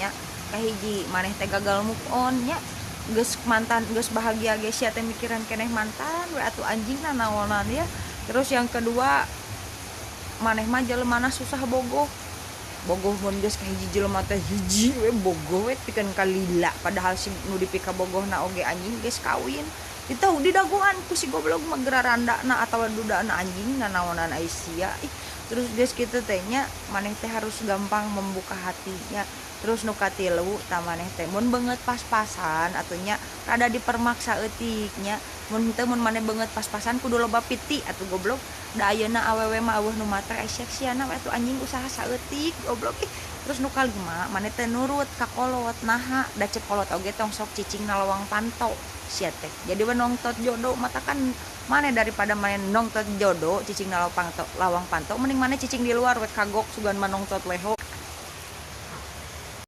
nya. Kahiji, maneh teh gagal move on nya, geus mantan geus bahagia ge sia teh mikiran keneh mantan we atuh, anjing, nanaonan ya. Terus yang kedua, maneh mah jelemana susah bogoh. Bogoh mun geus ka hiji jelema teh hiji we, bogoh we pikeun kalila, padahal si nu dipikabogohna oge, anjing, geus kawin. Ditau didagoan ku si goblok mah gerarandana atawa dudana, anjing, nanaonan ai sia, ih. Terus geus kitu teh nya, maneh teh harus gampang membuka hatinya. Terus nu katilu tah, maneh teh mun beungeut pas-pasan atuh nya rada dipermaksa eutik nya. Mun teu, mun maneh beungeut pas-pasan kudu loba piti atuh, goblok. Da ayeuna awewe mah euweuh nu matre, ai sia-siana we atuh, anjing, usaha saeutik, goblok, ih. Terus nu kalima, maneh teh nurut ka kolot. Naha? Da cek kolot oge, tong sok cicing na lawang panto sia teh, jadi we nongtot jodoh. Matakan maneh, daripada maneh nongtot jodoh cicing na lawang panto, lawang panto, mending maneh cicing di luar we, kagok, sugan mah nongtot leho.